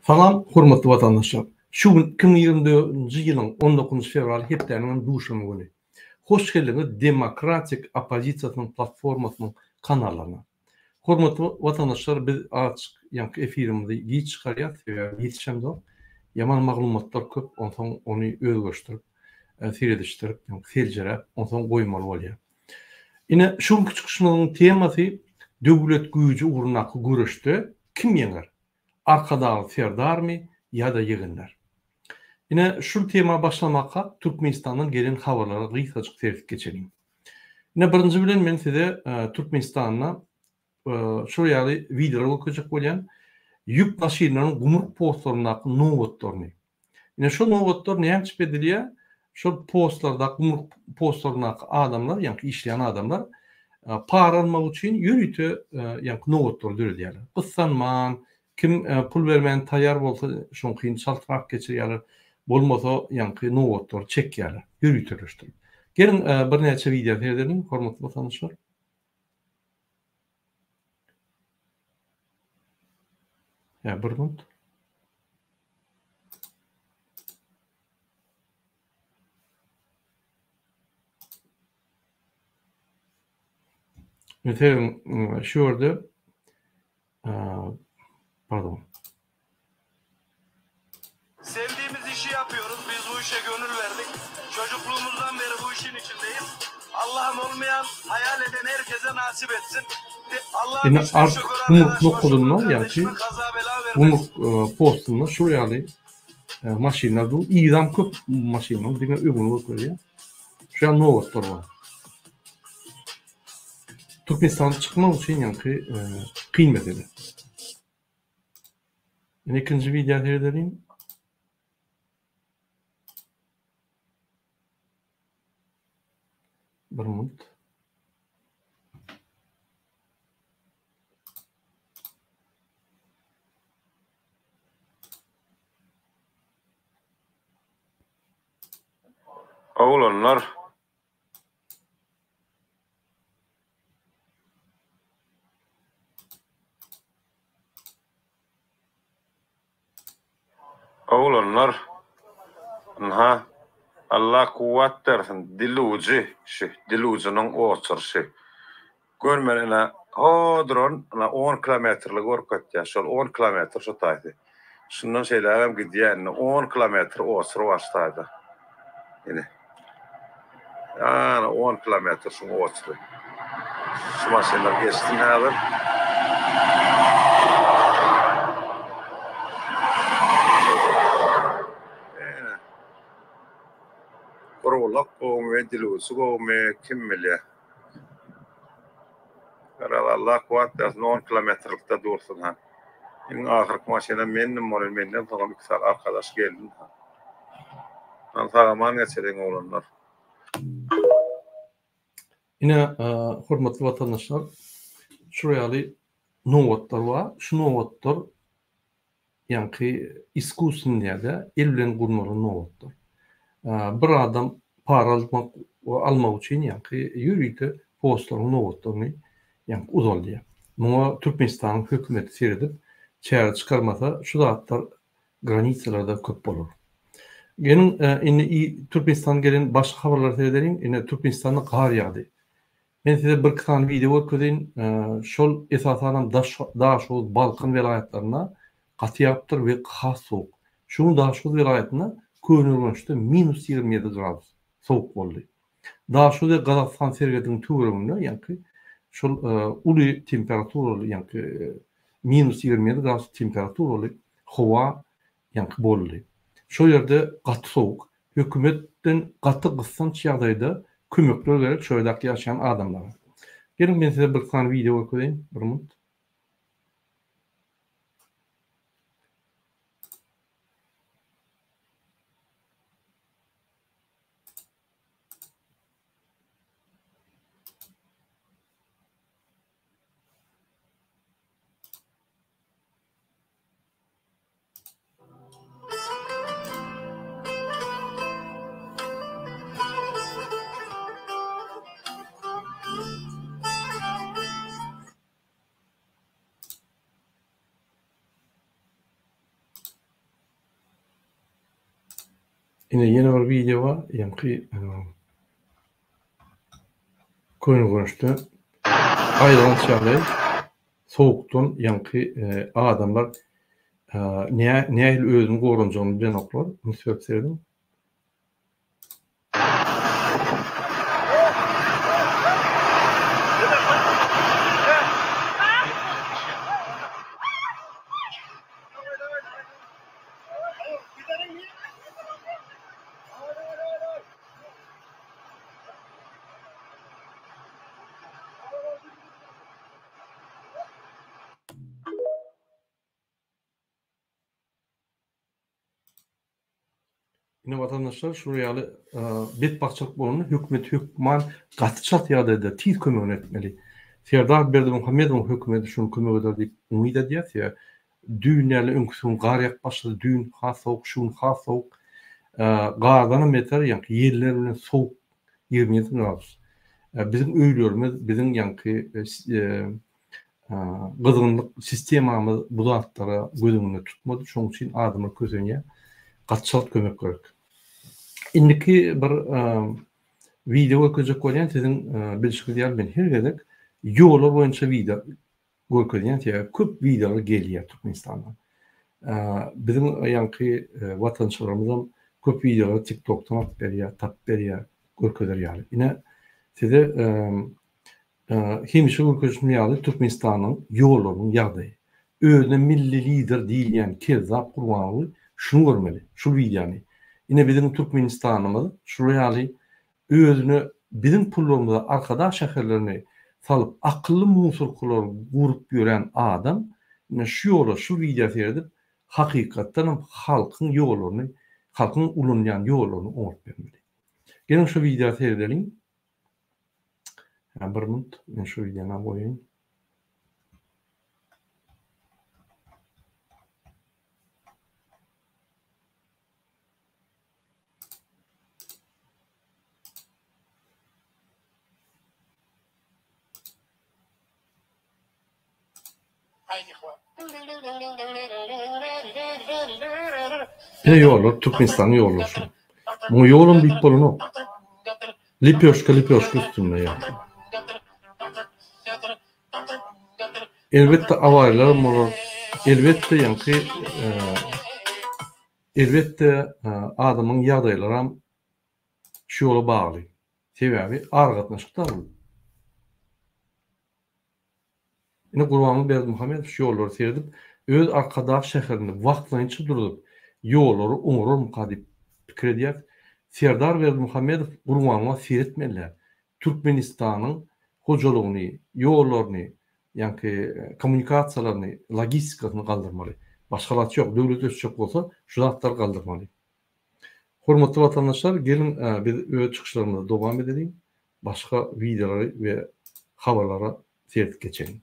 Salam hormatly watandaşlar. Şu gün 2024-nji ýylyň 19 fewraly hepdäniň hem duşenbe güni. Hoş geldiňiz Demokratik oppozisiýasynyň platformasynyň kanallaryna. Hormatly watandaşlar biz azajyk ýaňky efirimizi giç çykarýas sebäbi ýetişemzok. Ýaman maglumatlar köp onsoň ony özgerişdirip seredişdirip ýaňky seljeräp onsoň goýmaly bolýar. Ine şu günki çykyşymyzyň temasy döwlet güýji ugrundaky göreşde kim ýeňer? Arkadagly Serdarmy ýa-da ýegenler? Ine şul tema başlamaka Türkmenistandan gelen habarlara gysgajyk seredip geçeliň. Ine birinji bilen men size Türkmenistanda şol ýaly wideolar görkezjek bolýan. Ýük maşynlaryň gümrük postlaryndaky nobatlaryny. Ine şol nobatlar näme üçin edilýär? Şol postlardaky gümrük postlaryndaky adamlar, ýaňky işleýän adamlar para almak üçin ýörite ýaňky nobatlary döredýärler. Gyssanman, kim pul bermäne taýýar bolsa şoňkyny çaltrak geçirýärler, bolmasa ýaňky nobatlary çekýärler, ýöriteleşdirip. Geliň birnäçe wideo seredeliň, hormatly watandaşlar. Ýa bir minut. Meselem, şu ýerde pardon. Sevdiğimiz işi yapıyoruz. Biz bu işe gönül verdik. Çocukluğumuzdan beri bu işin içindeyiz. Allah'ım olmayan, hayal eden herkese nasip etsin. Allah'ım Indi hiçbir ark şoför gümrük arkadaşıma, nokadynda şoför ýagny kardeşime kaza bela vermesin. gümrük postunda şul ýaly maşynlar dur. Yzam köp maşynlaryň diňe öňüni görkezýär. Şu ýaly nobatlar bar. Türkmenistana çykmak üçin ýaňky kyn mesele. Indi ikinji wideo seredeliň. Bir minut. Oglanlar. Oglanlar. Ynha, Allah kuwwat bersin, dil ujy şu, dil ujunyň oçurşy. Görmeli ine, ho duran, ine on kilometrli görkezýär, şol on kilometr şu taýsy. Şundan şeýlägem gidýär indi, on kilometr oçur bar şu taýda. Ine. Ýa-ni on kilometr şuň oçry. Şu maşynlar geçsin häzir. Ine. Gurulak gowumy, dilujy gowumy, kim bilýär. Garaz Allah kuwwat bersin on kilometrlikde dursun ha. Iň ahyrky maşynam mendim bolýan menden soňam iki sany arkadaş geldi. Hany sag-aman geçeliň oglanlar. Ine hormatly watandaşlar şular ýaly nobatlar bar. Şu nobatlar ýaňky iskusnyý diýýärde el bilen gurnalan nobatlar. Bir adam para almak almak üçin ýaňky ýörite postlaryň nobatlaryny ýaňky uzaldýar. Muňa Türkmenistanyň hökümeti seredip çäre çykarmasa şu zatlar granisalarda köp bolar. Geliň indi Türkmenistandan gelen başga habarlara seredeliň. Ine Türkmenistanda gar ýagdy. Men size birki sany wideo görkezeýin. Şol esasanam Daşoguz, Balkan welaýatlarynda gaty ýagypdyr we has sowuk. Şu gün Daşoguz welaýatynda Köneürgençde minus 27 gradus sowuk boldy. Daşoguz we Gazagystan serhediniň töwereginde ýaňky şol uly temperaturaly ýaňky minus 27 gradus temperaturaly howa ýaňky boldy. Şol ýerde gaty sowuk. Hökümetden gaty gyssanç ýagdaýda kömekler gerek şo ýerdäki ýaşaýan adamlara. Geliň men size bir sany wideo görkezeýin bir minut. Ine ýene bir wideo bar, ýaňky Köneürgençde aýylganç ýagdaý, sowukdan ýaňky adamlar nähili özüni goranjagyny bilenoklar, üns berip serediň. Ine watandaşlar şular ýaly betbagtçylyk bolanda hökümet hökman gaty çalt ýagdaýda tiz kömegini etmeli. Serdar Berdimuhamedowyň hökümeti şuny kömek eder diýip umyt edýäs. Ýa düýn ýaly öňküsi gün gar ýagyp başlady, düýn has sowuk, şu gün has sowuk. Gardanam beter ýaňky ýeller bilen sowuk 27 gradus. Biziň öýlerimiz, biziň ýaňky Gyzgynlyk sistemamyz bu zatlara göz öňünde tutmady. Şonuň üçin adamlar kösenýär. Gaty çalt kömek gerek. Indiki bir wideo görkezjek bolýan siziň bilşiňiz ýaly men her gezek ýollar boýunça wideo görkezýän sebäbi köp wideolar gelýär Türkmenistandan. Biziň ýaňky watançylarymyzam köp wideolary TikTokdan alyp berýär, tapyp berýär, görkezer ýaly. Ine size Hemişe görkezişim ýaly Türkmenistanyň ýollarynyň ýagdaýy. Özüne milli lider diýilýän kezzap Gurbanguly şuny görmeli, şul wideony. Ine biziň Türkmenistanymyz şular ýaly özüne biziň pullarymyza Arkadag şäherlerini salyp akylly musurkalar gurup ýören adam ine şu ýola şu wideo seredip hakykatdanam halkyň ýollaryny halkyň ulanýan ýollaryny oňaryp bermeli. Geliň şu wideo seredeliň. Bir minut, men şu wideony goýaýyn. Ine ýollar, Türkmenistanyň ýollary şu. Muňa ýolam diýip bolanok. Lipýoşka lipýoşka üstünde ýa. Elbetde awariýalaram bolar. Elbetde ýaňky elbetde adamyň ýagdaýlaram şu ýola bagly. Sebäbi aragatnaşykda bul. Ine Gurbanguly Berdimuhamedow şu ýollary seredip, öz Arkadag şäherini wagtlaýynça durzup, ýollary oňararmyka diýip pikir edýäris. Serdar Berdimuhamedow Gurbanguly seretmeliler. Türkmenistanyň hojalygyny, ýollaryny, ýaňky kommunikasiýalaryny, logistikasyny galdyrmaly. Başga alaç ýok. Döwlet ösjek bolsa, şu zatlary galdyrmaly. Hormatly watandaşlar, geliň biz öz çykyşlarymyzy dowam edeliň. Başga wideolary we habarlara seredip geçeliň.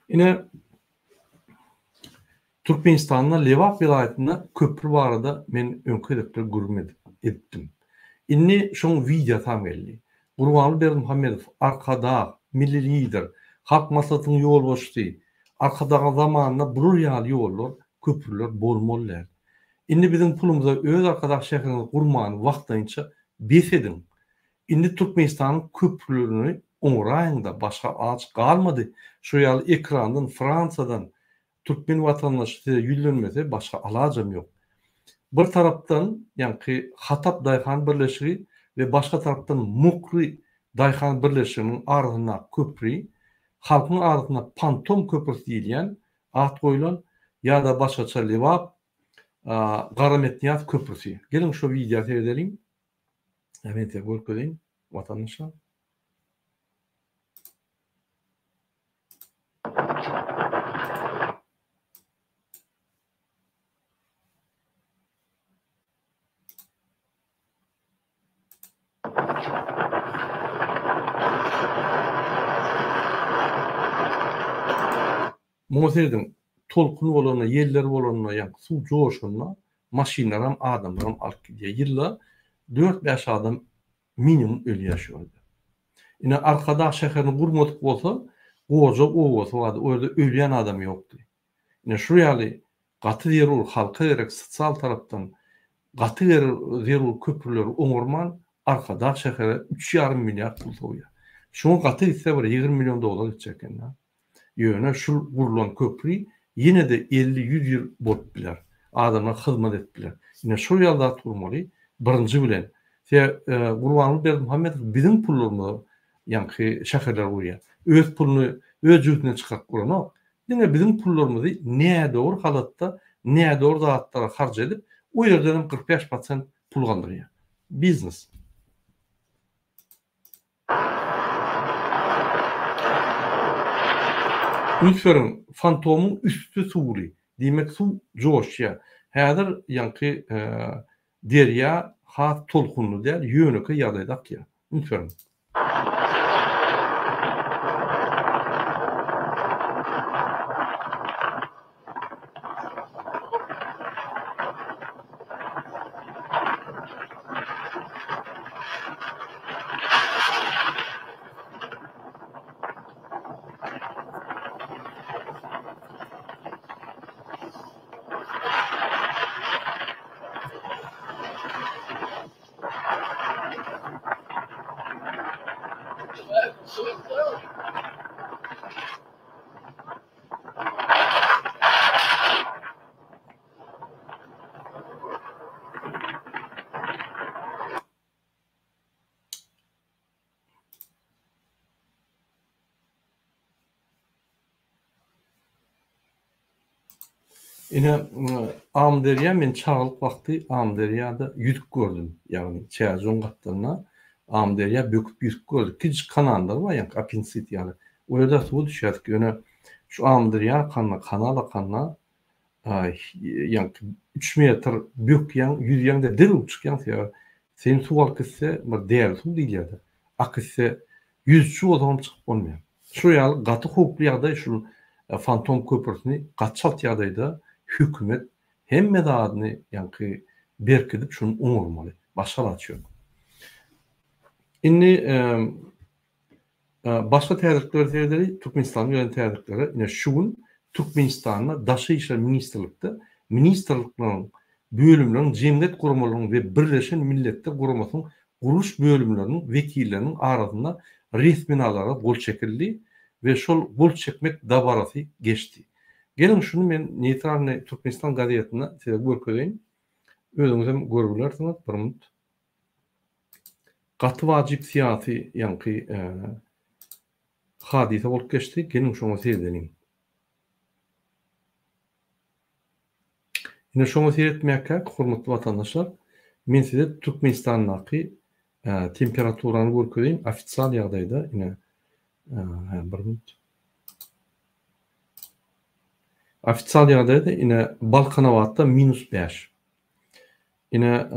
Ine, Türkmenistanda Lebap welaýatynda köpri barada men öňki gezekler gürrüň edipdim. Indi şoň wideosam geldi. Gurbanguly Berdimuhamedow, Arkadag, Milli Lider, Halk Maslahatynyň ýolbaşçysy, Arkadagyň zamanynda bular ýaly ýollar, köprüler bolmaly däl. Indi biziň pulumyza öz Arkadag şäheriňizi gurmany wagtlaýynça bes ediň. Indi Türkmenistanyň köprülerini oňraýyňda başga alaç galmady şu ýaly ekrandan Fransiýadan türkmen watandaşy size ýüzlenmese başga alajam ýok. Bir tarapdan ýaňky Hatap daýhan birleşigi we başga tarapdan Mukry daýhan birleşiginiň arasyndaky köpri halkyň arasynda Pantom köprüsi diýilýän at goýlan ýa-da başgaça Lebap Garametnyýaz köprüsi. Geliň şo wideo seredeliň. Men size görkezeýin, watandaşlar. Muňa serediň, tolkun bolanda, ýeller bolanda, ýa suw joşanda maşynlaram, adamlaram alyp gidýär. Ýylda dört-bäş adam minimum ölýär şu ýerde. Ine, Arkadag şäherini gurmadyk bolsa, Gorjak obasy bardy, o ýerde ölýän adam ýokdy. Ine, şu ýaly gaty zerur, halka gerek sosial tarapdan. gaty zerur köprüleri oňarman Arkadag şähere üç ýarym milliard pul sowýar. Şuňa gaty gitse bir 20 million dollar gitjek eken-dä. Ýöne şul gurlan köpri ýene-de 50-ýüz ýyl bolup biler. Adamlar hyzmat edip biler. Ine şol ýaly zat gurmaly birinji bilen. Se Gurbanguly Berdimuhamedow biziň pullarymyza ýaňky şäherleri gurýar. Öz puluny öz jübüsinden çykaryp guranok. Diňe biziň pullarymyzy nädogry halatda nädogry zatlara harç edip, o ýerdenem 45 prosent pul galdyrýar. Biznes. Üns beriň, fantomyň üsti suwly, diýmek suw joşýar. Häzir ýaňky derýa has tolkunly däl, ýönekeý ýagdaýda akýar. Üns beriň. Ine, Amyderýa men çagalyk wagty Amyderýada ýüzüp gördüm. Ýagny Çärjewiň gapdalynda Amyderýa böküp ýüzüp gördük. Kiçijik kanallar bar ýaňky appensit ýaly. O ýerde suwa düşýärdik. Ýöne şu Amyderýa akanda, kanal akanda ýaňky üç metr bökýäň, ýüzýäň-de derrew çykýaň. Sebäbi seni suw alyp gitse, bir däli suw diýilýär-de, akyp gitse, ýüzüçi bolsaňam çykyp bolmaýar. Şu ýaly gaty howply ýagdaý şul Fantom köprüsini gaty çalt ýagdaýda hökümet hemme zadyny ýaňky berkidip şuny oňarmaly. Başga alaç ýok. Indi başga täzeliklere seredeli. Türkmenistandan gelen täzeliklere. Ine şu gün Türkmenistanda Daşary işler ministrlikde ministrlikleriň, bölümleriň, jemgyýet guramalarynyň we Birleşen Milletler Guramasynyň gurluş bölümleriniň wekilleriniň arasynda resminamalara gol çekildi we şol gol çekmek dabarasy geçdi. Geliň şuny men Neýtralnyý Türkmenistan gazetinde size görkezeýin. Özüňizem görüp bilersiňiz. Bir minut. Gaty wajyp syýasy ýaňky hadysa bolup geçdi. Geliň şoňa seredeliň. Ine şoňa seretmäkäk, hormatly watandaşlar, men size Türkmenistandaky temperaturany görkezeýin, ofisial ýagdaýda, ine, bir minut. Ofisial ýagdaýda, ine, Balkanabatda minus 5. Ine,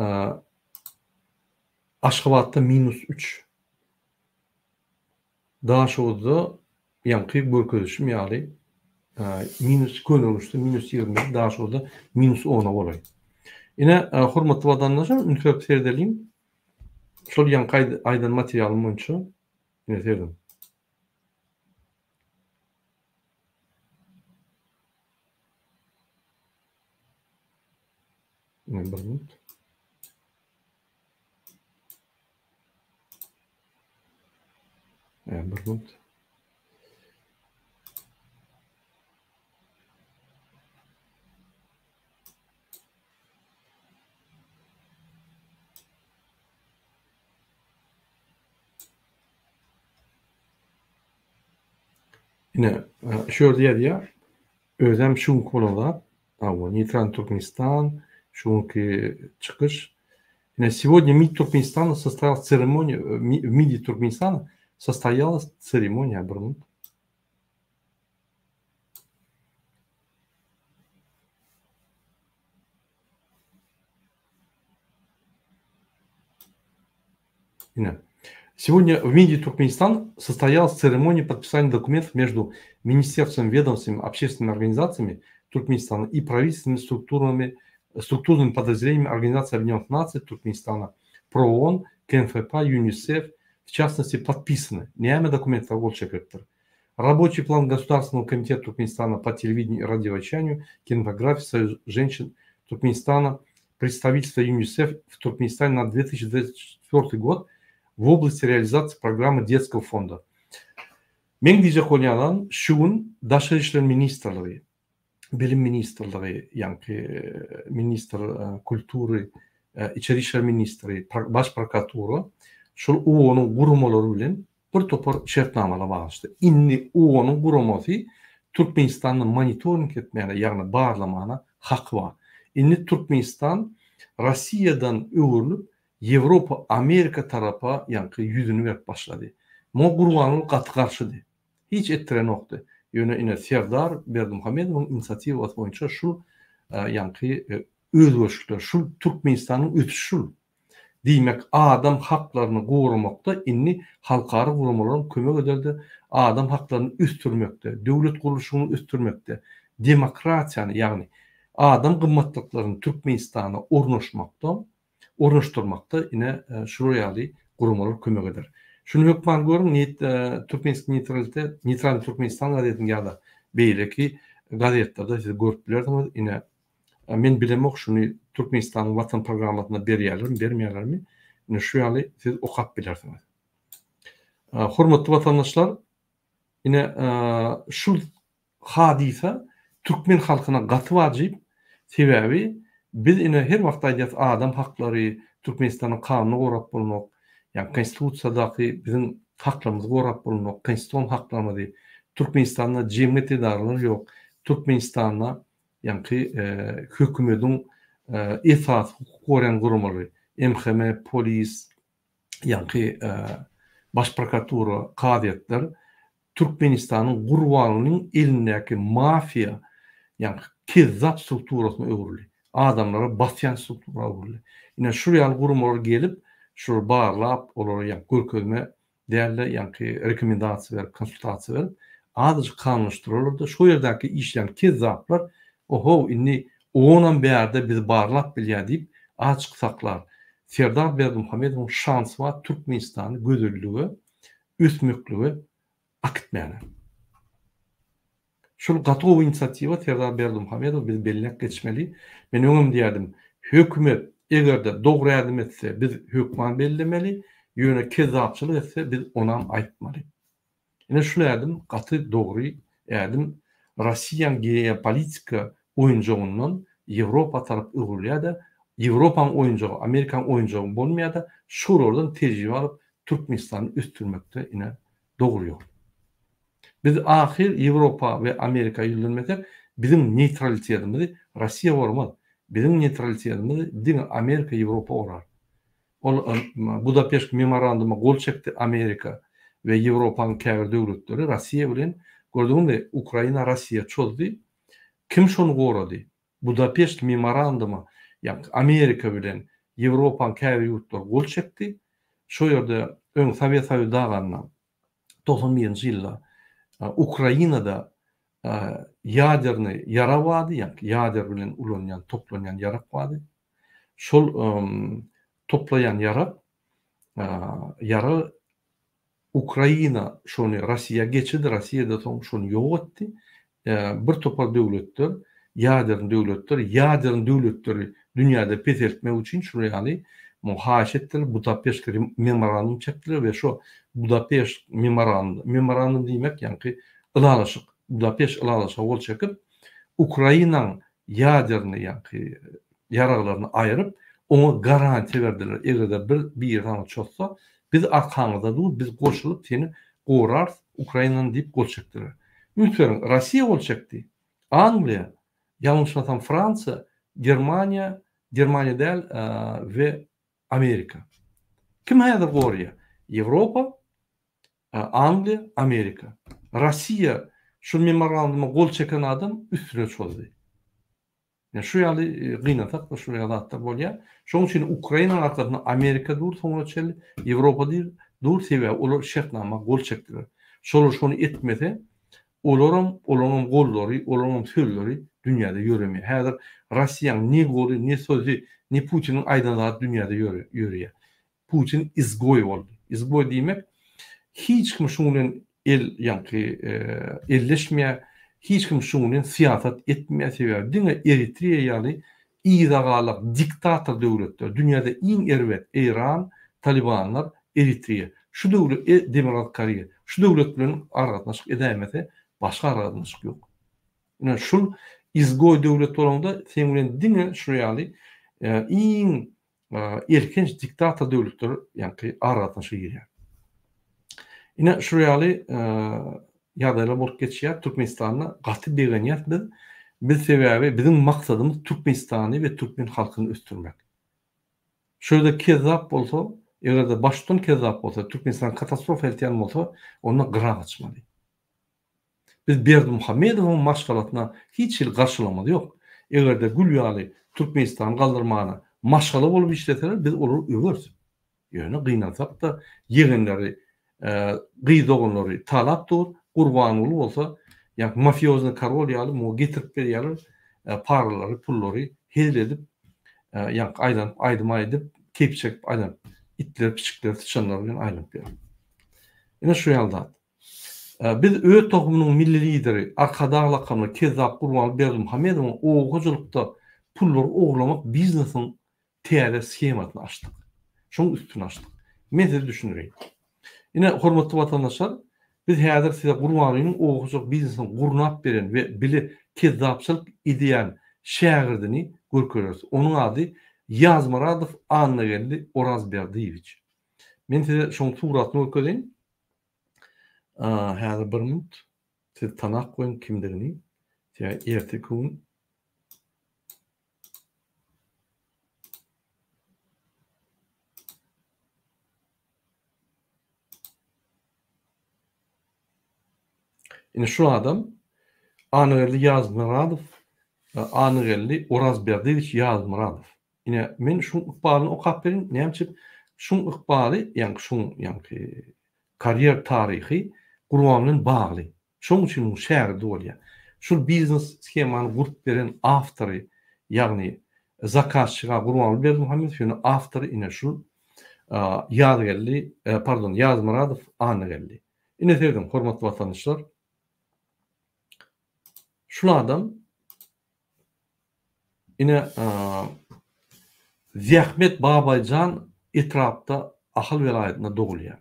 Aşgabatda minus 3. Daşoguzda ýaňky görkezişim ýaly minus Köneürgençde minus 21, Daşoguzda minus 10-a golaý. Ine, hormatly watandaşlar, üns berip seredeliň. Şol ýaňky aýdan materialym boýunça ine serediň. Ine bir minut. Bir minut. Ine, şu ýerde ýazýar. Özem şu günki bolan zat. Hawa, Neýtral Türkmenistan, şu günki çykyş. Ine, сегодня МИД Туркменистана состоялась церемония, в МИДе Туркменистана состоялась церемония, bir minut. Ine. Сегодня в МИДе Туркменистана состоялась церемония подписания документов между министерством, ведомствами, общественными организациями Туркменистана и правительственными структурами, структурными подразделениями Организации Объединенных Наций Туркменистана, ПРООН, КНФП, ЮНИСЕФ, в частности, подписаны. Näme dokumentler gol çekilipdir. Рабочий план Государственного комитета Туркменистана по телевидению и радиовещанию, кинематографии, Союз женщин Туркменистана. Представительства ЮНИСЕФ в Туркменистане на 2024 год в области реализации программы Детского фонда. Meň diýjek bolýanam, şu gün Daşary işler ministrligi, Bilim ministrligi, ýaňky ministr kultury, Içeri işler ministri, Baş prokuratura şol OON-yň guramalary bilen bir topar şertnamalar baglaşdy. Indi OON-yň guramasy Türkmenistanda monitoring etmäne, ýagny barlamana haky bar. Indi Türkmenistan Rossiýadan öwrülip, Ýewropa, Amerika tarapa ýaňky ýüzüni berip başlady. Muňa Gurbanguly gaty garşydy. Hiç etdirenokdy. Ýöne ine Serdar Berdimuhamedowyň inisiatiwasy boýunça şul ýaňky özgerişlikler, şul Türkmenistanyň ösüşi şul. Diýmek, adam haklaryny goramakda indi halkara guramalaryň kömek ederdi, adam haklaryny ösdürmekde, döwlet gurluşygyny ösdürmekde, demokratiýany, ýagny adam gymmatlyklaryny Türkmenistana ornaşmakda, ornaşdyrmakda ine şular ýaly guramalar kömek eder. Şuny hökman görüň, Türkmenski neutralitet, Neýtralnyý Türkmenistan gazetiniň ýa-da beýleki gazetlerde siz görüp bilersiňiz, ine Men bilemok şuny Türkmenistanyň Watan programmasynda berýärlermi, bermeýärlermi? Ine şu ýaly siz okap bilersiňiz. Hormatly watandaşlar, ine şul hadysa türkmen halkyna gaty wajyp. Sebäbi biz ine her wagt aýdýas adam haklary, Türkmenistanyň kanuny gorap bolmak, ýagny konstitusiýadaky biziň haklarymyzy gorap bolmak, konstitusion haklarymyzy Türkmenistanda jemgyýet edaralary ýok. Türkmenistanda Ýaňky hökümediň esasy hukuk goraýan guramalary, MHM, polis, ýaňky Baş prokuratura, kazyýetler Türkmenistanyň Gurbangulynyň elindäki mafiýa, ýaňky kezzap strukturasyna öwrüldi. Adamlara basýan struktura öwrüldi. Ine şul ýaly guramalar gelip, şulary barlap, olara ýaňky görkezme däl-de, ýaňky rekomendasiýa berip, konsultasiýa berip, azajyk kanunlaşdyrarlar-da, şo ýerdäki işleýän kezzaplar, Ohow, indi onam bärde bizi barlap bilýär diýip, azajyk saklar. Serdar Berdimuhamedowyň şansy bar Türkmenistany gözellige, ösmeklige akitmäne. Şul gaty gowy inisiatiwa Serdar Berdimuhamedow biz belläp geçmeli. Men öňem diýerdim, hökümet egerde dogry ädim etse biz hökman bellemeli, ýöne kezzapçylyk etse biz onam aýtmaly. Ine şul ädim gaty dogry ädim Rossiýaň geopolitika oýunjagyndan Ýewropa tarap öwrülýärde, Ýewropaň oýunjagy Amerikaň oýunjagy bolmaýarda, şolardan tejribe alyp Türkmenistany ösdürmekde ine dogry ýol. Biz ahyr Ýewropa we Amerika ýüzlenmesek, biziň neýtralitetimizi Rossiýa goramaz. Biziň neýtralitetimizi diňe Amerika, Ýewropa gorar. Ol Budapeşt memoranduma gol çekdi Amerika we Ýewropanyň käbir döwletleri Rossiýa bilen, gördüňizmi, Ukraina Rossiýa çozdy. Kim şony gorady? Budapeşt memoranduma, ýagny Amerika bilen Ýewropanyň käbir ýurtlary gol çekdi. Şo ýerde öň Sowet Soýuzy daganda 91-nji ýylda Ukrainada ýadernyý ýarag bardy, ýagny ýader bilen ulanýan, toplanýan ýarag bardy. Şol toplaýan ýarag, ýarag Ukraina şony Rossiýa geçirdi, Rossiýa-da soň şony ýok etdi. Bir topar döwletler, ýaderny döwletler, ýaderny döwletleri dünýäde peseltmek üçin şular ýaly muňa haýyş etdiler, Budapeşt memorandum çekdiler we şo Budapeşt memorandum, memorandum diýmek ýaňky ylalaşyk, Budapeşt ylalaşyga gol çekip, Ukrainaň ýaderny ýaňky ýaraglaryny aýryp, oňa garantiýa berdiler, eger-de bir biri saňa çozsa, biz arkaňyzda dur, biz goşulyp seni gorarys, Ukrainany diýip gol çekdiler. Üns beriň, Rossiýa gol çekdi, Angliýa, ýalňyşmasam Fransiýa, Germaniýa, Germaniýa däl, we Amerika. Kim häzir goraýar? Ýewropa, Angliýa, Amerika. Rossiýa şu memoranduma gol çeken adam üstüne çozdy. Ýa şu ýaly gynansak-da şu ýaly zatlar bolýar. Şonuň üçin Ukrainanyň arkasynda Amerika dur soňuna çenli, Ýewropa dur, sebäbi olar şertnama gol çekdiler. Şolar şony etmese, olaram, olaryňam gollary, olaryňam sözleri dünýäde ýöremeýär. Häzir Rossiýanyň ne goly, ne sözi, ne Putiniň aýdan zady dünýäde ýöreýär. Putin izgoý boldy. Izgoý diýmek, hiç kim şuň bilen el ýaňky elleşmeýär, hiç kim şuň bilen syýasat etmeýär, sebäbi diňe Eritreýa ýaly yzagalak diktator döwletler, dünýäde iň erbet Eýran, Talibanlar, Eritriýa, şu döwlet, e, Demirgazyk Koreýa, şu döwlet bilen aragatnaşyk edäýmese, başga aragatnaşyk ýok. Ine şul izgoý döwlet bolanda seň bilen diňe şu ýaly iň elhenç diktator döwletler ýaňky aragatnaşyga girýär. Ine şu ýaly ýagdaýlar bolup geçýär Türkmenistanda gaty begenýäs biz. Biz sebäbi biziň maksadymyz Türkmenistany we türkmen halkyny ösdürmek. Şu ýerde kezzap bolsa, eger-de baştutan kezzap bolsa, Türkmenistany katastrofa eltýän bolsa, onda gyra gaçmaly. Biz Berdimuhamedowyň maşgalasyna hiç hili garşylygymyz ýok. Eger-de gül ýaly Türkmenistany galdyrmana maşgala bolup işleseler biz olary öweris. Ýöne gynansak-da ýegenleri, gyz doganlary talap dur, Gurbanguly bolsa ýa mafioznyý korol ýaly muňa getirip berýärler paralary, pullary hezil edip ýaňky aýlanyp aýdym aýdyp, keýp çekip aýlanyp itler, pişikler, syçanlar bilen aýlanyp ýör. Ine şu ýaly zat. Biz öz tohumynyň milli lideri Arkadag lakamly kezzap Gurbanguly Berdimuhamedowyň oba hojalykda pullary ogurlamak biznesiniň täze shemasyny açdyk. Şoň üstüni açdyk. Men size düşündireýin. Ine, hormatly watandaşlar, biz häzir size Gurbangulynyň oba hojalyk biznesini gurnap beren we bile kezzapçylyk edýän şägirdini görkezeris. Onuň ady Ýazmyradow Annageldi Orazberdiýewiç. Men size şoň suratyny görkezeýin. Häzir bir minut. Siz tanap goýuň kimdigini. Sebäbi erteki gün Ine şu adam Annageldi Ýazmyradow, Annageldi Orazberdiýewiç Ýazmyradow. Ine, men şuň ykbalyny okap berin, näme üçin şuň ykbaly, ýaňky şuň ýaňky karýer taryhy Gurban bilen bagly. Şoň üçin muň şägirdi bolýar. Şul biznes shemany gurup beren awtory, ýagny zakazçyga Gurbanguly Berdimuhamedow, ýöne awtory ine şul Ýazgeldi, pardon, Ýazmyradow Annageldi. Ine serediň, hormatly watandaşlar. Şul adam Ine, Zähmet Babajan etrapda Ahal welaýatynda dogulýar.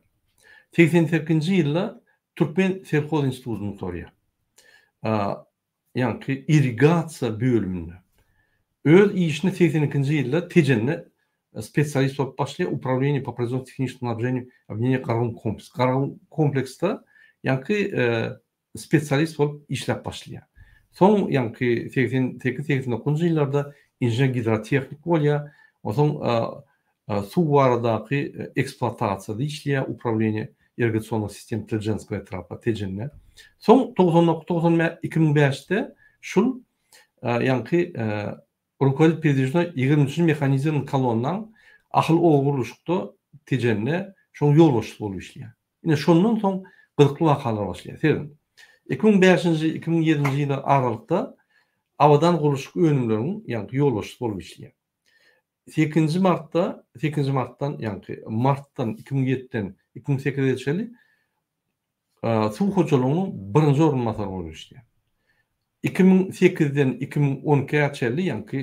88-nji ýylda Türkmen selhoz institutyny gutarýar. Ýaňky irrigasiýa bölüminde. Öz işini 82-nji ýylda Tejende spesialist bolup başlaýar, Upravleniýe po proizwodstwo-tehniçeskimu snabženiýu obýedineniýa Garagum kompleks. Garagum kompleksde ýaňky spesialist bolup işläp başlaýar. Soň ýaňky 88, 89-njy ýyllarda inžener-gidrotehnik bolýar. Onsoň suw baradaky ekspluatasiýada işleýär, Upravleniýe irrigasionnyh sistem Tejenskogo etrapa, Tejende. Soň 99, 95, 2005-de şul ýaňky Rukovodit peredwižnoý ýigriminji mehanizirowanyý kolonnaň Ahal oba gurluşykda Tejende şoň ýolbaşçysy bolup işleýär. Ine şondan soň gyzykly wakalar başlaýar. Serediň. 2005-nji, 2007-nji ýyla aralykda Abadan gurluşyk önümleriniň ýaňky ýolbaşçysy bolup işleýär. Sekizinji martda, sekizinji martdan ýaňky martdan 2007-den 2008-e çenli suw hojalygynyň birinji orunbasary bolup işleýär. 2008-den 2012-ä çenli ýaňky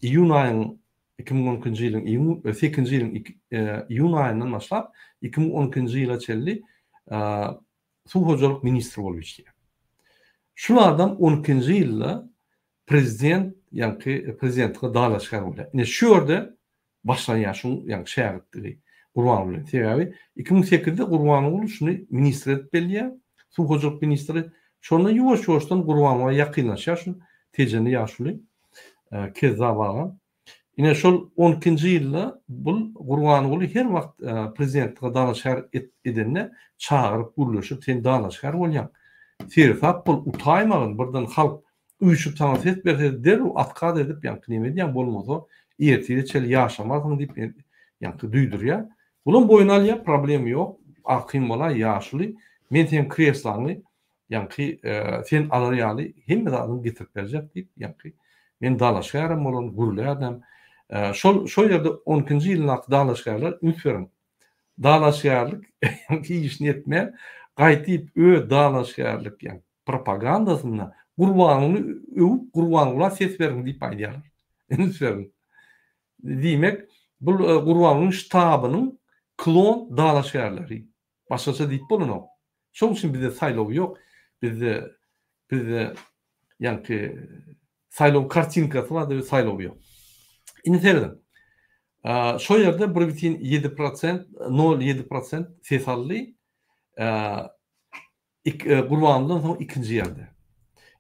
iýun aýyň 2012-nji ýylyň iýun, sekizinji ýylyň iýun aýyndan başlap 2012-nji ýyla çenli suw hojalyk ministri bolup işleýär. Şul adam 12-nji ýylda prezident, ýaňky prezidentlige dalaşgär bolýar. Ine şu ýerde başlanýar şuň ýaňky şägirtligi Gurbanguly bilen. Sebäbi 2008-de Gurbanguly şuny ministr edip belleýär, suw hojalyk ministri. Şonda ýuwaş-ýuwaşdan Gurbanguly ýakynlaşýar şu Tejenli ýaşuly Kezzap aga. Ine şol on ikinji ýylda bul Gurbanguly her wagt prezidentlige dalaşgär edende çagyryp gürleşip sen dalaşgär bolýaň. Seresap bol utaýmagyn birden halk üýşüp saňa ses berse derrew otkaz edip ýaňky neme edýäň bolmasa ertire çenli ýaşamarsyň diýip ýaňky duýdurýar. Bulam boýun alýar problema ýok arkaýyn bolaý ýaşuly men seň kreslaňy Ýaňky sen alar ýaly hemme zadyňy getirip berjek diýip, ýaňky men dalaşgärem bolan, gürlärdim. Şol şol ýerde on ikinji ýylyndaky dalaşgärler üns beriň. Dalaşgärlik ýaňky işini etmän, gaýtyp öz dalaşgärlik ýaňky. propagandasynda Gurbangulyny öwüp Gurbangula ses beriň diýip aýdýarlar. Üns beriň. Diýmek, bu Gurbangulyň ştabynyň klon dalaşgärleri. Başgaça diýip bolanok. Şoň üçin bizde saýlaw ýok. Bizde bizde ýaňky saýlaw kartinkasy bar we saýlaw ýok. Indi serediň. Şo ýerde bir bütin ýedi prosent, nol ýedi prosent ses aldy. Gurbangulydan soň ikinji ýerde.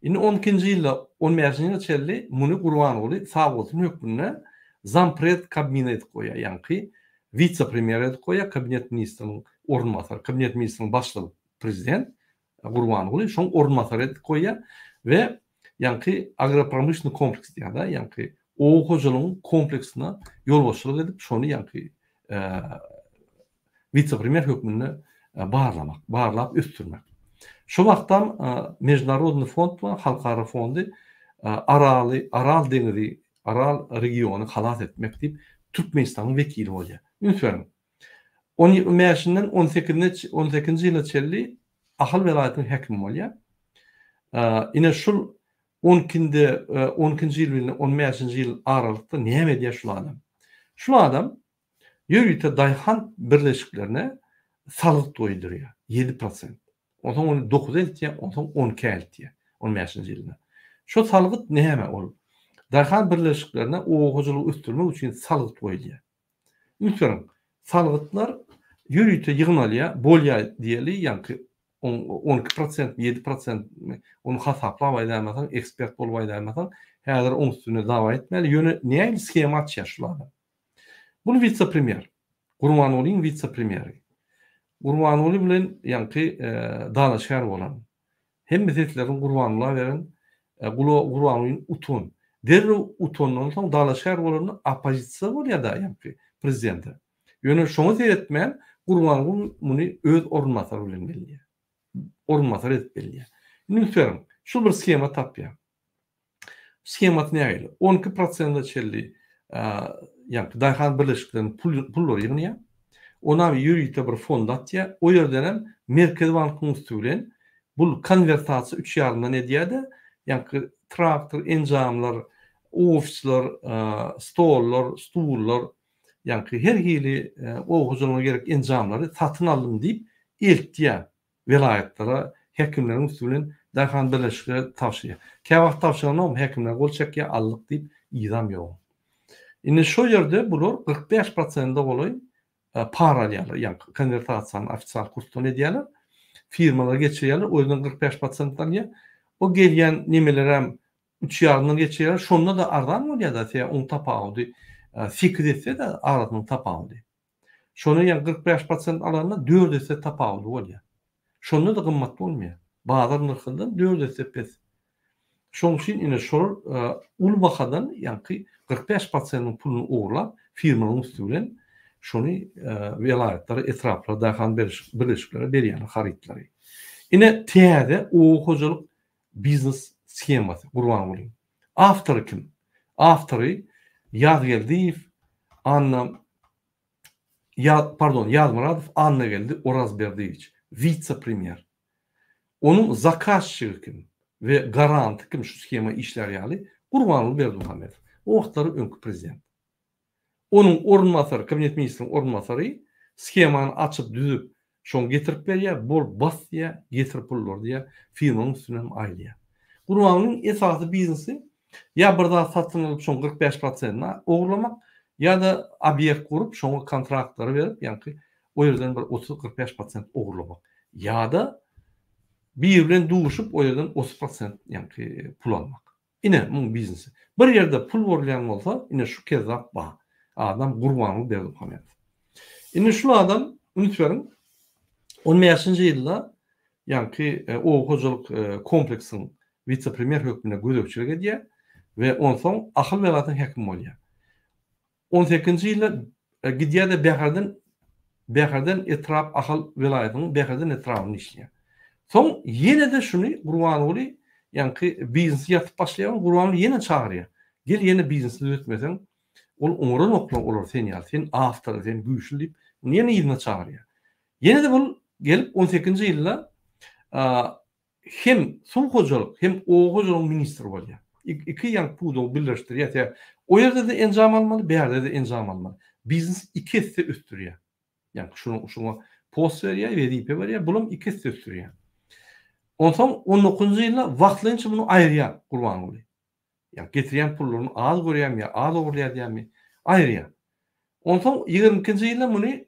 Indi on ikinji ýylda, on bäşinji ýyla çenli muny Gurbanguly sag bolsun hökmünde zampred Kabmina edip goýýar, ýaňky wise-premýer edip goýýar, kabinet ministriniň orunbasary, kabinet ministriniň başlygy prezident Gurbanguly şoň orunbasary edip goýýar we ýaňky agropromyşlennyý kompleks diýýär-de, ýaňky oba hojalygyň kompleksine ýolbaşçylyk edip, şony ýaňky wise-premýer hökmünde barlamak, barlap ösdürmek. Şo wagtam Mežnarodnyý fond bar, halkara fondy Araly, Aral deňizi, Aral regiony halas etmek diýip Türkmenistanyň wekili bolýar. Üns beriň. On bäşinden on sekizine, on sekizinji ýyla çenli Ahal welaýatynyň häkimi bolýar. Ine şul on ikinde, on ikinji ýyl bilen on bäşinji ýyl aralykda näme edýär şul adam? Şul adam Ýörite daýhan birleşiklerine salgyt goýdurýar, 7%. Onsoň ony dokuza eltýär, onsoň on ikä eltýär, on bäşinji ýylda. Şo salgyt näme ol? Daýhan birleşiklerine oba hojalygy ösdürmek üçin salgyt goýulýar. Üns beriň, salgytlar ýörite ýygnalýar, bolýar diýeli, ýaňky 12 prosentmi, 7 prosentmi, ony hasaplap aýdaýmasaň, ekspert bolup aýdaýmasaň, häzir oň üstünde dawa etmäli, ýöne nähili shema açýar şul adam? Bul wise-premýer. Gurbangulyň wise-premýeri. Gurbanguly bilen ýaňky dalaşgär bolan. Hemme seslerini Gurbangula beren, gula Gurbangulyny utan. Derrew utandan soň dalaşgär bolanda oppozisiýa bolýar-da ýaňky prezidente. Ýöne şoňa seretmän Gurbanguly muny öz orunbasary bilen belleýär. Orunbasar edip belleýär. Indi üns beriň, şul bir shema tapýar. Shemasy nähili? 12 prosente çenli ýagny daýhan birleşikleriniň pullary ýygnaýar. Onam ýörite bir fonda atýar. O ýerden hem Merkezi bankyň üsti bilen bul konwertasiýa üç ýarymdan edýär-de, ýagny traktor, enjamlar, ofisler, stollar, stullar, ýagny her hili oba hojalygyna gerek enjamlary satyn aldym diýip eltýär. Welaýatlara häkimleriň üsti bilen daýhan birleşiklere tabşyrýar. Käwagt tabşyranogam häkimler gol çekýär, aldyk diýip, yzam ýok. Indi şo ýerde bular 45 prosente golaý para alýarlar, ýagny konwertasiýany ofisial kursdan edýärler, firmalara geçirýärler, o ýerden 45 prosent alýar. O gelýän nemelerem üç ýarymdan geçirýärler, şonda-da arzan bolýar-da, sebäbi oň tapawudy sekiz esse-de arasynyň tapawudy. Şony ýa 45 prosent alanda dört esse tapawudy bolýar. Şonda-da gymmat bolmaýar. Bazar nyrhyndan dört esse pes. Şonuň üçin ine şolar uly bahadan ýaňky 45 prosentiň puluny ogurlap firmalaryň üsti bilen şony welaýatlara, etraplara, daýhan birleşiklere berýärler harytlary. Ine täze oba hojalyk biznes shemasy Gurbangulyň. Awtory kim? Awtory Ýazgeldiýew Anna Ýa pardon Ýazmyradow Annageldi Orazberdiýewiç, wise-premýer. Onuň zakazçigi kim we garanty kim şu shema işlär ýaly? Gurbanguly Berdimuhamedow. O wagtlary öňki prezident. Onuň orunbasary, kabinet ministriniň orunbasary shemany açyp, düzüp, şoňa getirip berýär, bol, bas diýýär, getir pullary diýýär, firmanyň üstüne hem aýlaýar. Gurbangulyň esasy biznesi ýa bir zat satyn alyp şoň 45 prosentini ogurlamak, ýa-da obýekt gurup şoňa kontraktlary berip, ýaňky o ýerden bir 30-45 prosent ogurlamak. Ýa-da biri bilen duşup o ýerden 30 prosent ýaňky pul almak. Ine, muň biznesi. Bir ýerde pul bolýan bolsa, ine şu kezzap bar. Adam Gurbanguly Berdimuhamedow. Indi şul adam, üns beriň, on bäşinji ýylda ýaňky oba hojalyk kompleksiň wise-premýer hökmünde gözegçilik edýär we onsoň Ahal welaýatynyň häkimi bolýar. On sekizinji ýylda gidýär-de Bäherden Bäherden etrap Ahal welaýatynyň Bäherden etrabynda işleýär. Soň ýene-de şuny Gurbanguly ýaňky biznesi ýatyp başlaýar, Gurbanguly ýene çagyrýar. Gel ýene biznesi düzetmeseň, ol oňaranoklar olar sen ýaly, sen awtory, sen güýçli diýip, ony ýene yzyna çagyrýar. Ýene-de bul gelip on sekizinji ýylda. hem suw hojalyk, hem oba hojalygyň ministri bolýar. Iki ýaňky pudagy birleşdirýär. Sebäbi o ýerde-de enjam almaly, bärde-de enjam almaly. Biznes iki esse ösdürýär. Ýaňky şunuň şuňa post berýär, wezipe berýär, bulam iki esse ösdürýär. Onsoň on dokuzynjy ýylda wagtlaýynça muny aýyrýar Gurbanguly. Ýa getirýän pullaryny az görýärmi ýa az ogurlaýar diýýärmi, aýyrýar. Onsoň 22-nji ýylda muny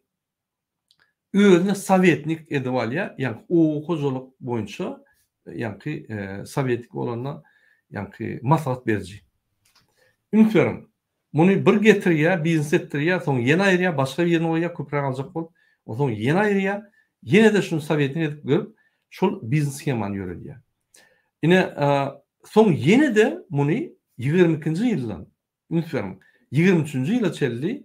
özüne sowetnik edip alýar, ýaňky oba hojalyk boýunça ýaňky sowetnik bolanda ýaňky maslahat beriji. Üns beriň, muny bir getirýär, biznes etdirýär, soň ýene aýyrýar, başga birini goýýar, köpräk aljak bolup, onsoň ýene aýyrýar, ýene-de şuny sowetnik edip görüp, şol biznes shemany ýöredýär. Ine, soň ýene-de muny 22-nji ýyldan, üns beriň, 23-nji ýyla çenli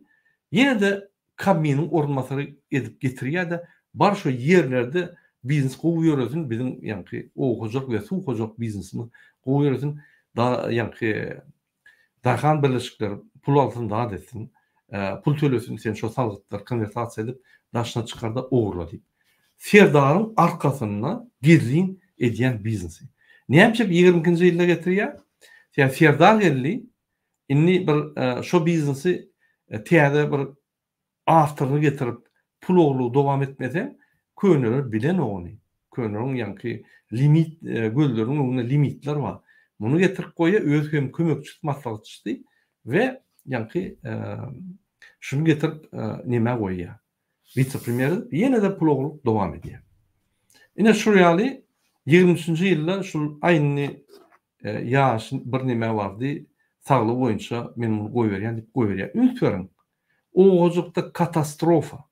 ýene-de Kabminiň orunbasary edip getirýär-de, bar şo ýerlerde biznes gowy ýöresin, biziň ýaňky oba hojalyk we suw hojalyk biznesimiz gowy ýöresin, da ýaňky daýhan birleşikleri pul alsyn, zat etsin, pul tölesin, sen şo salgytlary konwertasiýa edip, daşyna çykar-da ogurla diýip. Serdaryň arkasynda gizlin edýän biznesi. Näme üçin 22-nji ýylda getirýär? Sebäbi Serdar geldi, indi bir şo biznesi täze bir awtoryny getirip pul ogurlygy dowam etmeseň, köneler bilenok ony. Köneleriň ýaňky limit gözleriniň öňünde limitler bar. Muny getirip goýýar, özi hem kömekçisi, maslahatçysy we ýaňky şuny getirip nämä goýýar. Wise-premýer edip, ýene-de pul ogurlyk dowam edýär. Ine şul ýaly 23-nji ýylda şul aýny ýaşy bir neme bardy, saglygy boýunça men muny goýberýän diýip goýberýär. Üns beriň, owajykda katastrofa.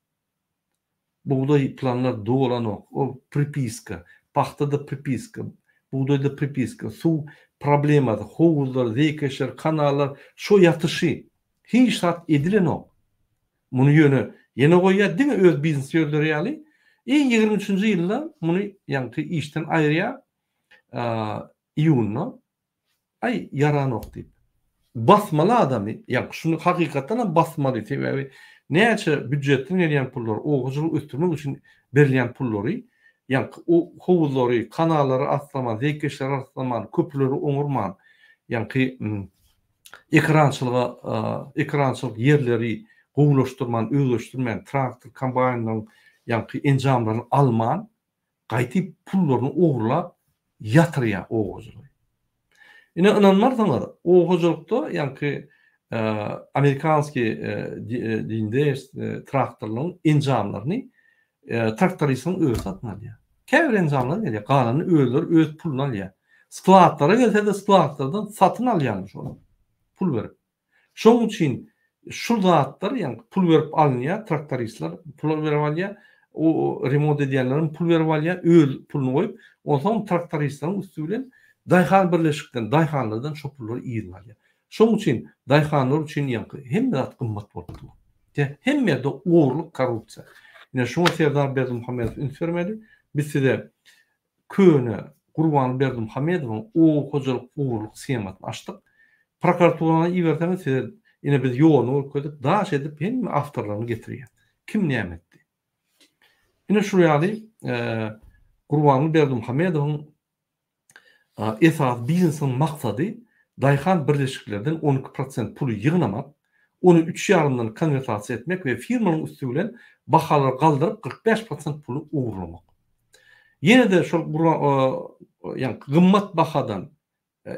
Bugdaý planlar dolanok, o pripiska, pagtada pripiska, bugdaýda pripiska, suw problemasy, howuzlar, zeýkeşler, kanallar şo ýatyşy. Hiç zat edilenok. Muny ýöne ýene goýýar, diňe öz biznesi ýörder ýaly. I 23-nji ýylda muny ýaňky işden aýyrýar, iýunda. Aý, ýaranok diýip. Basmaly adamy, ýaňky şuny hakykatdan hem basmaly, sebäbi näçe býujetden gelýän pullar, oba hojalygy ösdürmek üçin berilýän pullary, ýaňky o howuzlary, kanallary arasslaman, zeýkeşleri arasslaman, köprüleri oňarman, ýaňky Ekerançylyga ekerançylyk ýerleri gowulaşdyrman, özleşdirmän, traktor, kombaýnlaryň ýaňky enjamlaryny alman, gaýty pullaryny ogurlap ýatyrýar oba hojalygy. Ine ynanmarsyňyz, oba hojalykda ýaňky amerikanskiý dindeýs traktorlaryň enjamlaryny traktoristiň özi satyn alýar. Käbir enjamlar gelýär, galanyny özleri öz puluna alýar. Skladlara gelse-de skladlardan satyn alýarmyş olar, pul berip. Şonuň üçin şu zatlar, ýagny pul berip alynýar, traktoristler pul berip alýar, o remont edýänler hem pul berip alýar, öz puluny goýup, onsoň traktoristleriň üsti bilen daýhan birleşikden, daýhanlardan şo pullary yzyna alýar. Şonuň üçin daýhanlar üçin ýaňky hemme zat gymmat bolup dur. Te hemme ýerde ogurlyk, korrupsiýa. Ine şuňa Serdar Berdimuhamedow üns bermeli. Biz size köne Gurbanguly Berdimuhamedowyň oba hojalyk ogurlyk shemasyny açdyk. Prokuraturany iberseňiz size ine biz ýoluny görkezdik, daş edip hemme awtorlaryny getirýär. Kim näme etdi? Ine şul ýaly Gurbanguly Berdimuhamedowyň Esasy biznesiň maksady daýhan birleşiklerden 12 prosent puly ýygnamak, ony üç ýarymdan konwertasiýa etmek we firmalaryň üsti bilen bahalary galdyryp 45 prosent puly ogurlamak. Ýene-de şol ýagny gymmat bahadan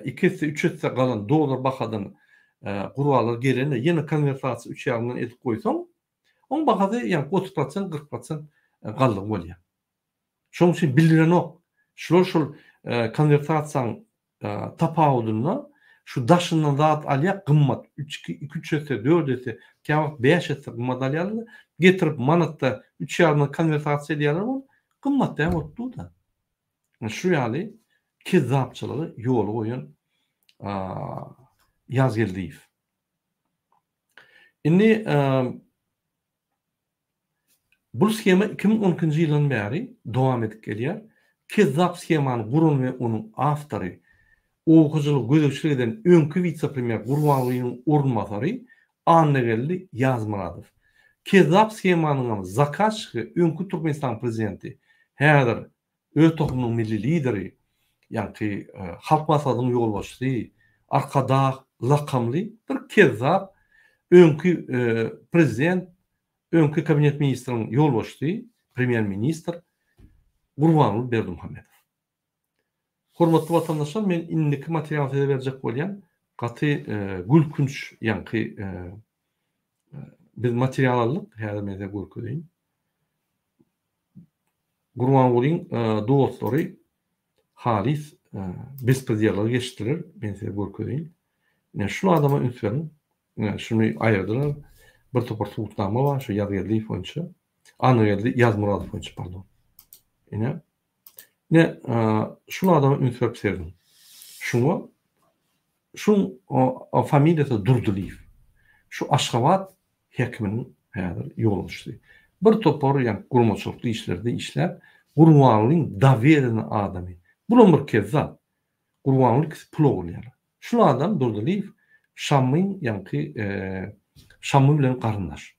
iki esse, üç esse galan dollar bahadan gurallar gelende ýene konwertasiýa üç ýarymdan edip goýsaň, oň bahasy ýagny 30 prosent, 40 prosent galdygy bolýar. Şonuň üçin bildirenok. Şular şol konwertasiýaň tapawudynda şu daşyndan zat alýar gymmat. Üç, iki, iki, üç esse, dört esse, käwagt bäş esse gymmat alýarlar-da, getirip manatda üç ýarymdan konwertasiýa edýärler bolup, gymmat däl bolup dur-da. Şu ýaly kezzapçylygy ýola goýan Ýazgeldiýew. Indi Bu shema 2012-nji ýyldan bäri dowam edip gelýär. Kezzap shemany guran we onuň awtory, oba hojalygy gözegçilik eden öňki wise-premýer Gurbangulynyň orunbasary Annageldi Ýazmyradow. Kezzap shemanyňam zakazçigi öňki Türkmenistanyň prezidenti, häzir öz tohumynyň milli lideri. ýaňky Halk Maslahatynyň ýolbaşçysy Arkadag lakamly bir kezzap öňki prezident, öňki kabinet ministriň ýolbaşçysy, premýer-ministr Gurbanguly Berdimuhamedow. Hormatly watandaşlar men indiki materialy size berjek bolýan. Gaty gülkünç ýaňky biz material aldyk. Häzir men size görkezeýin. Gurbangulyň dostlary halys bespredela geçdiler. Men size görkezeýin. Ine şul adama üns beriň. Ine şuny aýyrdylar. Bir topar subutnama bar şu Ýazgeldiýew boýunça. Annageldi Ýazmyradow boýunça pardon. Ine Ine, şul adama üns berip serediň. Şuňa şuň familiýasy Durdylyýew. Şu Aşgabat häkiminiň häzir ýolbaşçysy. Bir topar ýa guramaçylykly işlerde işläp, Gurbangulyň dowereniý adamy. Bulam bir kezzap. Gurbanguly ikisi pul ogurlaýarlar. Şul adam Durdylyýew Şammyň ýaňky Şammy bilen garyndaş.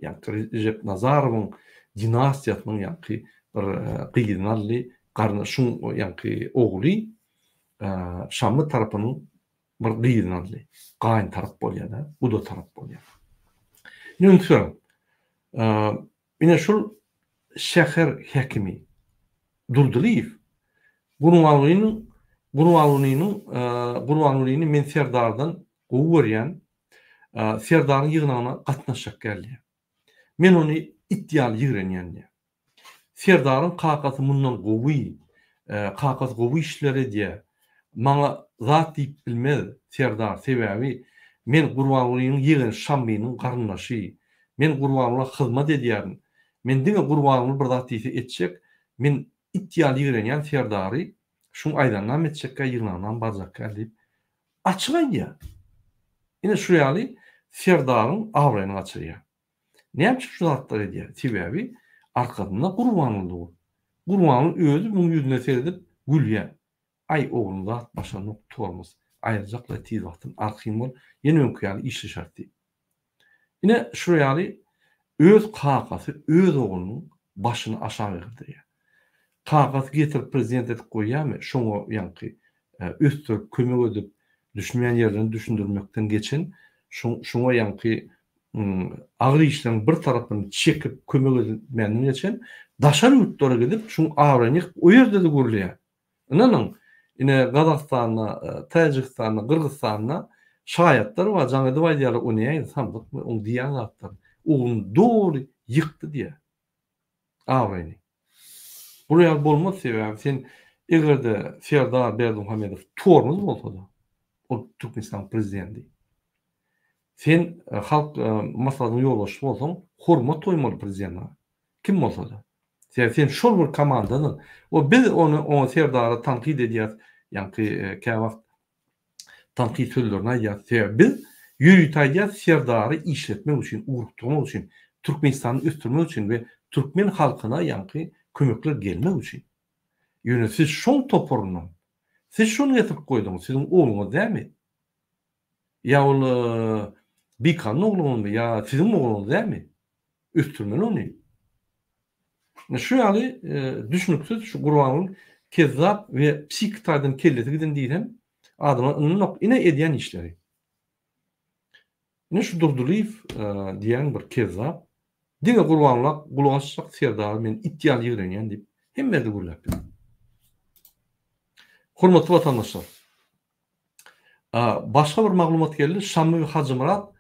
Ýaňky Rejep Nazarowyň dinastiýasynyň ýaňky bir gyzyny aldy, garny şuň ýaňky ogly Şammy tarapynyň bir gyzyny aldy. Gaýyn tarap bolýar-da, guda tarap bolýar. Indi üns beriň. Ine şul şäher häkimi Durdylyýew Gurbangulynyň Gurbangulynyň Gurbangulyny men Serdardan gowy görýän, Serdaryň ýygnagyna gatnaşjak däl diýýär. Men ony it ýaly ýigrenýän diýýär. Serdaryň kakasy mundan gowy, kakasy gowy işler edýär. Maňa zat diýip bilmez Serdar, sebäbi men Gurbangulynyň ýegeni Şammynyň garyndaşy. Men Gurbangula hyzmat edýärin. Men diňe Gurbanguly bir zat diýse etjek. Men it ýaly ýigrenýän Serdary şuň aýdanynam etjekkä, ýygnagynam barjakkä diýip Açyk aýdýar. Ine şu ýaly Serdaryň abraýyny gaçyrýar. Näme üçin şu zatlary edýär? Sebäbi arkasynda Gurbanguly dur. Gurbanguly özi muň ýüzüne seredip gülýär. Aý oglum zat başarnok tormoz. Aýyrjaklar tiz wagtdan arkaýyn bol, ýene öňki ýaly işleşeris diýip. Ine şu ýaly öz kakasy öz oglunyň başyny aşak egdirýär. Kakasy getirip prezident edip goýýarmy, şoňa ýaňky ösdürip kömek edip düşünmeýän ýerlerini düşündirmekden geçen şoňa ýaňky agyr işleriň bir tarapyny çekip kömek etmänden geçen daşary ýurtlara gidip şuň abraýyny ýykyp o ýerde-de gürleýär. Ynanyň, ine, Gazagystanda, Täjigistanda, Gyrgyzystanda şaýatlar bar, jaň edip aýdýarlar, o nähili samsykmy, oň diýýän zatlary. Ogluny doly ýykdy diýýär. Abraýyny. Bular ýaly bolmaz, sebäbi sen eger-de Serdar Berdimuhamedow tormoz bolsa-da, ol Türkmenistanyň prezidenti. Sen Halk Maslahatynyň ýolbaşçysy bolsaň, hormat goýmaly prezidente. Kim bolsa-da. Sebäbi sen şol bir komandadan. O biz ony oňa Serdara tankyt edýäs, ýaňky käwagt tankyt sözlerini aýdýas. Sebäbi biz ýörite aýdýas Serdary işletmek üçin, ugrukdyrmak üçin, Türkmenistany ösdürmek üçin we türkmen halkyna ýaňky kömekler gelmek üçin. Ýöne siz şoň toparyndan, siz şony getirip goýduňyz, siziň ogluňyz dälmi? Ýa ol bikanun ogluňyzmy, ýa siziň ogluňyz dälmi? Ösdürmeli ony. Ine şu ýaly düşüniksiz şu Gurbanguly kezzap we psihiki taýdan kellesi giden diýsem adamlar ynanok. Ine edýän işleri. Ine şu Durdylyýew diýen bir kezzap diňe Gurbangula gulak asjak Serdary men it ýaly ýigrenýän diýip hemme ýerde gürläp ýör. Hormatly watandaşlar. Başga bir maglumat geldi. Şammy we Hajymyrat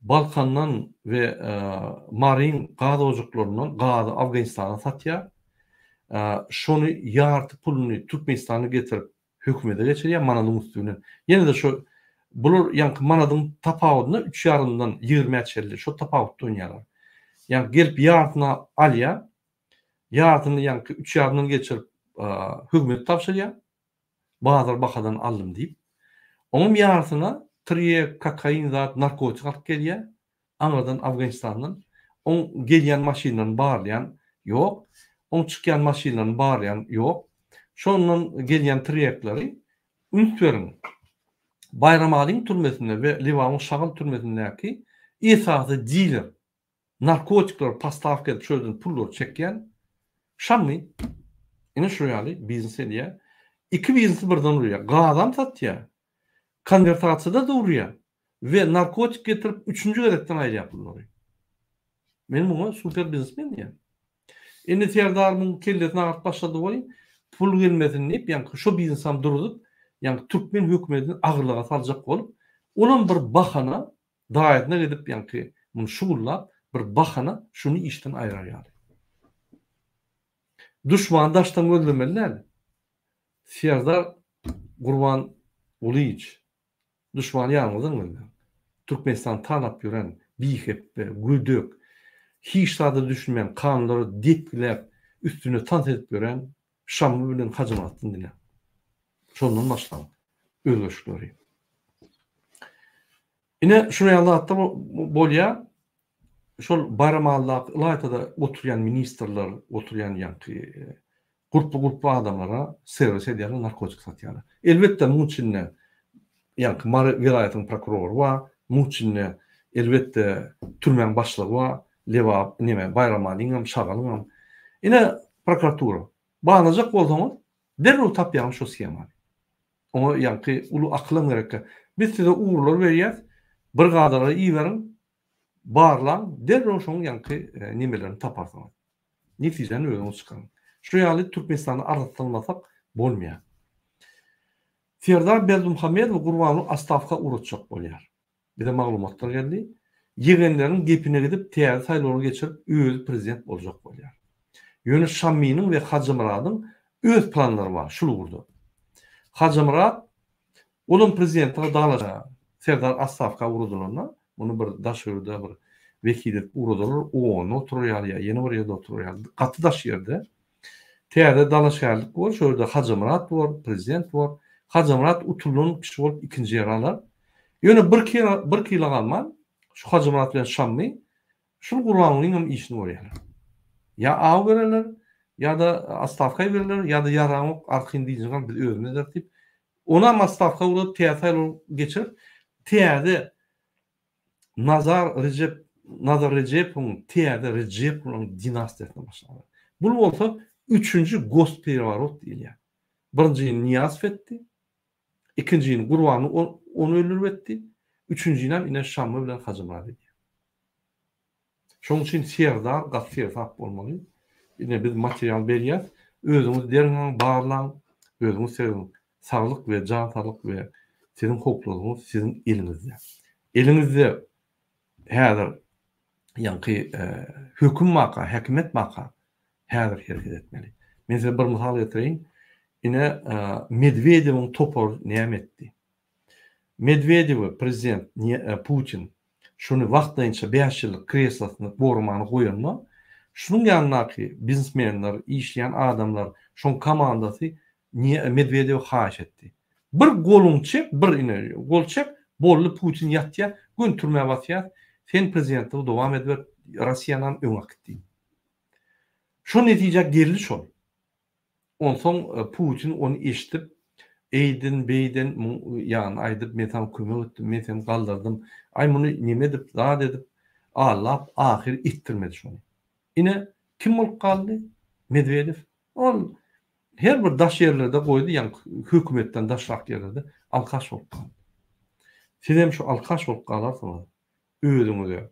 Balkandan we Maryň gaz ojaklaryndan gazy Afganistana satýar. Şony ýarty puluny Türkmenistana getirip hökümete geçirýär manadyň üsti bilen. Ýene-de şo bular ýaňky manadyň tapawudyna üç ýarymdan ýigrimä çenli şo tapawutda oýnaýarlar. Ýaňky gelip ýarsyny alýar. Ýarsyny ýaňky üç ýarymdan geçirip hökümete tabşyrýar. Bazar bahadan aldym diýip. Oňam ýarsyna trýek, kokain zat, narkotik alyp gelýär. Aňyrdan Afganistandan. Oň gelýän maşynlaryny barlaýan ýok. Oň çykýan maşynlaryny barlaýan ýok. Şondan gelýän trýekleri üns beriň. Baýramalyň türmesinde we Lebabyň Şagal türmesindäki esasy diler narkotikleri postawka edip şo ýerden pullary çekýän Şammy. Ine şu ýaly biznes edýär. Iki biznesi birden urýar. Gazam satýar. Konwertasiýada-da urýar. We narkotik getirip üçünji gezekden aýyrýar pullary. Men muňa super biznesmen diýýän. Indi Serdar muň kellesini agyryp başlady welin, pul gelmesin diýip, ýaňky şo biznesam duruzyp, ýaňky türkmen hökümetini agyrlyga saljak bolup, olam bir bahana, daýysyna gidip ýaňky muny şugullap, bir bahana şuny işden aýrar ýaly. Duşmany daşdan gözlemeli däl. Serdar Gurbangulyýewiç, Duşmany ýanyňyzdan gözläň. Türkmenistany talap ýören bihepbe, gödek, hiç zada düşünmän kanunlary depgiläp üstüne tans edip ýören Şammy bilen Hajymyratdan diläň. Şondan başlaň özgerişikleri. Ine şular ýaly zatlar bolýar. Şol Baýramalydaky ylaýta-da oturýan ministrler, oturýan ýaňky gurply-gurply adamlara serwis edýärler, narkotik satýarlar. Elbetde, muň içinde ýaňky Mary welaýatynyň prokurory bar, muň içinde elbetde türmäň başlygy bar, Lebap, neme, Baýramalyňam, Şagalyňam. Ine, prokuratura. Barlajak bolsaňyz, derrew tapýaňyz şo shemany. Oňa ýaňky uly akylam gerekkä. Biz size ugurlar berýäs, brigadalara iberiň, barlaň, derrew şoň ýaňky nemelerini taparsyňyz. Netijäni özüňiz çykaryň. Şu ýaly Türkmenistany arassalmasak bolmaýar. Serdar Berdimuhamedowy Gurbanguly ostawka ugratjak bolýar. Bize maglumatlar geldi. Ýegenleriň gepine gidip täze saýlawlar geçirip özi prezident boljak bolýar. Ýöne Şammynyň we Hajymyradyň öz planlary bar şul ugurda. Hajymyrat olam prezidentlige dalaşa Serdar otstawka ugradylanda muny bir daş ýerde bir wekil edip ugradarlar OON-da oturar ýaly ýa ýene bir ýerde oturar ýaly gaty daş ýerde Täze dalaşgärlik bor, şo ýerde Hajymyrat bor, prezident bor. Hajymyrat utulan kişi bolup ikinji ýeri alar. Ýöne bir bir kilo galman şu Hajymyrat bilen Şammy şul Gurbangulyňam işini görýärler. Ýa aw bererler, ýa-da otstawka ibererler, ýa-da ýaraňok arkaýyn dynjyň al biz özümiz ederis diýip, onam otstawka ugradyp täze saýlaw geçirip, täze Nazar Rejep Nazar Rejepowyň täze Rejepowlaryň dinastiýasyny başladylar. Bul bolsa üçünji gospereworot diýilýär. Birinjini Nyýazow etdi, ikinjini Gurbany ony öldürip etdi, üçünjinem ine Şammy bilen Hajymyrat edýär. Şonuň üçin Serdar gaty seresap bolmaly. Ine biz material berýäs. Özüňiz derňäň, barlaň, özüňiz serediň. Saglyk we jan saglyk we siziň howplulygyňyz siziň eliňizde. Eliňizde häzir ýaňky höküm barka, häkimiýet barka häzir hereket etmeli. Men size bir mysal getireýin. Ine Medwedewiň topary näme etdi? Medwedewi prezident Putin şuny wagtlaýynça bäş ýyllyk kreslosyny gorumany goýanda, şunuň ýanyndaky biznesmenler, işleýän adamlar, şoň komandasy Medwedewe haýyş etdi. Bir goluňy çek, bir ine gol çek, boldy Putin ýatýar, göni türmä basýas, sen prezidentligi dowam ediber, Rossiýanam öňe äkit diýip. Şo netijä geldi şol. Onsoň Putin ony eşidip, eýden, beýden muň ýanyna aýdyp, men saňa kömek etdim, men seni galdyrdym, aý muny neme edip, zat edip, aldap, ahyry etdirmedi şony. Ine, kim bolup galdy? Medwedew. Ol her bir daş ýerlerde goýdy, ýaňky hökümetden daşrak ýerlerde alkaş bolup galdy. Sizem şu alkaş bolup galarsyňyz. Özüňize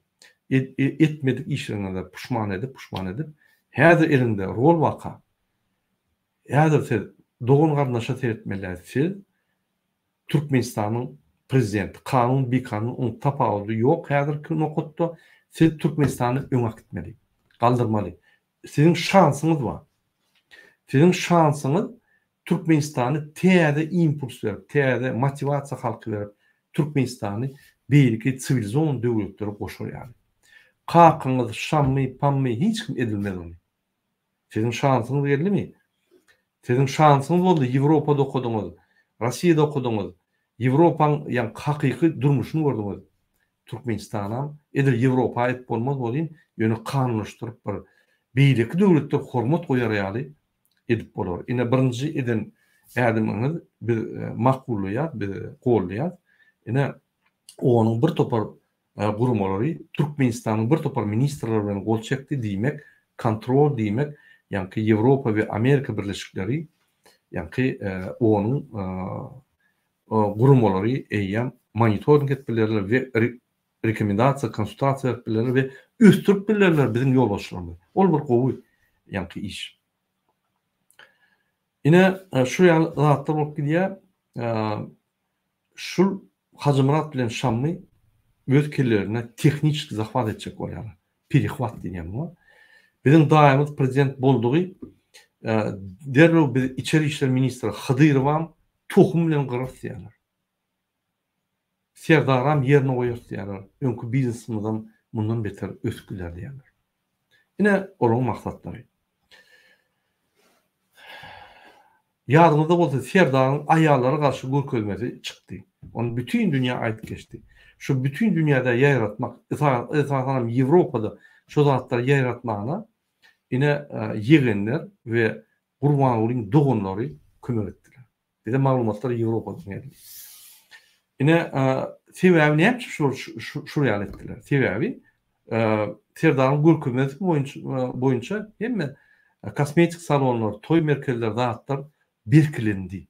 etmedik işleriňize puşman edip, puşman edip, häzir eliňde rol barka, häzir siz dogan-garyndaşa seretmeli däl, siz Türkmenistanyň prezidenti, kanun, bikanun oň tapawudy ýok häzirki nokatda, siz Türkmenistany öňe äkitmeli, galdyrmaly. Siziň şansyňyz bar. Siziň şansyňyz Türkmenistany täze impuls berip, täze motiwasiýa halky berip, Türkmenistany beýleki siwilizowan döwletlere goşar ýaly. Kakyňyz, Şammy, Pammy hiç kim edilmez ony. Siziň şansyňyz geldimi? Siziň şansyňyz boldy, Ýewropada okadyňyz, Rossiýada okadyňyz, Ýewropaň ýaňky hakyky durmuşyny gördüňiz. Türkmenistanam edil Ýewropa edip bolmaz welin, ýöne kanunlaşdyryp bir beýleki döwletler hormat goýar ýaly edip bolar. Ine birinji eden ädimiňiz biz makullaýas, biz goldaýas. Ine OON-yň bir topar guramalary Türkmenistanyň bir topar ministrleri bilen gol çekdi, diýmek kontrol diýmek. Ýaňky Ýewropa we Amerika Birleşikleri ýaňky onuň guramalary eýýäm monitoring edip bilerler we rekomendasiýa, konsultasiýa berip bilerler we ösdürip bilerler biziň ýolbaşçylarymyzy. Ol bir gowy ýaňky iş. Ine, şu ýaly zatlar bolup gidýär. Şul Hajymyrat bilen Şammy öz kellelerine tehniçki zahwat etjek bolýarlar. Perehwat diýilýär muňa. Biziň daýymyz prezident boldugy derrew biz içeri işler ministri Hydyrowam tohum bilen gyrarys diýýärler. Serdaram ýerine goýarys diýýärler. Öňki biznesimizem mundan beter ösüp gider diýýärler. Ine olaryň maksatlary. Ýadyňyzda bolsa Serdaryň aýallara garşy görkezmesi çykdy. Ony bütin dünýä aýdyp geçdi. Şu bütin dünýäde ýaýratmak, esasanam Ýewropada şu zatlary ýaýratmagyna ine ýegenler we Gurbangulyň doganlary kömek etdiler. Bize maglumatlar Ýewropadan geldi. Ine, sebäbi näme üçin şular şul ýaly etdiler? Sebäbi Serdaryň görkezmesi boýunça boýunça hemme kosmetik salonlar, toý merkezleri zatlar berkilendi.